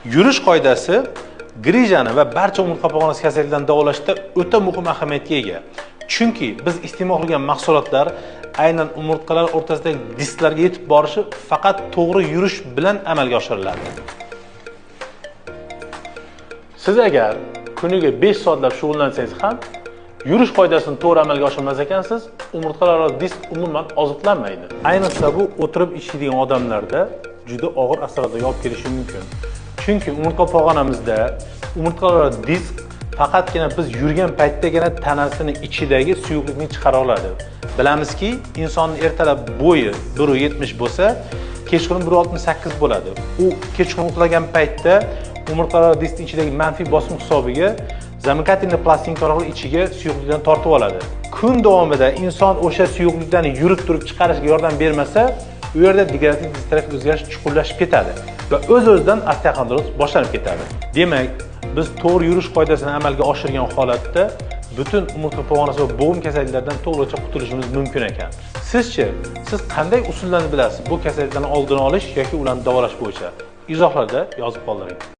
Yurish qoidasi grijani va barcha umurtqa pog'onasi kasalliklarini davolashda o'ta muhim ahamiyatga ega. Chunki biz iste'mol qilgan mahsulotlar aynan umurtqalar o'rtasidagi disklarga yetib borishi faqat to'g'ri yurish bilan amalga oshiriladi. Siz agar kuniga 5 soatlab shug'ullansangiz ham yurish qoidasini to'g'ri amalga oshirmas ekansiz, umurtqalararo disk umuman oziqlanmaydi. Ayniqsa bu o'tirib ishlaydigan odamlarda juda og'ir asoratlarga olib kelishi mumkin. Chunki umurtqa pog'onamizda umurtqalararo disk faqatgina biz yurgan paytdagina tanasini ichidagi suyuqlikni chiqara oladi. Bilamizki, insonning ertalab bo'yi 1.70 bo'lsa, kechqurun 1.68 bo'ladi. U kechqurun uxlagan paytda umurtqalararo diskning ichidagi manfiy bosim hisobiga zamykательный plastinka orqali ichiga suyuqlikdan tortib oladi. Kun davomida inson o'sha suyuqlikdan yurib turib chiqarishga yordam bermasa, u yerda degenerativ distrofik o'zgarish chuqurlashib ketadi va o'z-o'zidan osteoxondroz boshlanib ketadi. Demak, biz to'g'ri yurish qoidasini amalga oshirgan holatda butun umurtqa pog'onasi va bo'g'im kasalliklaridan to'liqcha qutulishimiz mumkin ekan. Sizchi, siz qanday usullarni bilasiz bu kasalliklarni oldini olish yoki ularni davolash bo'yicha? Izohlarda yozib qoldiring.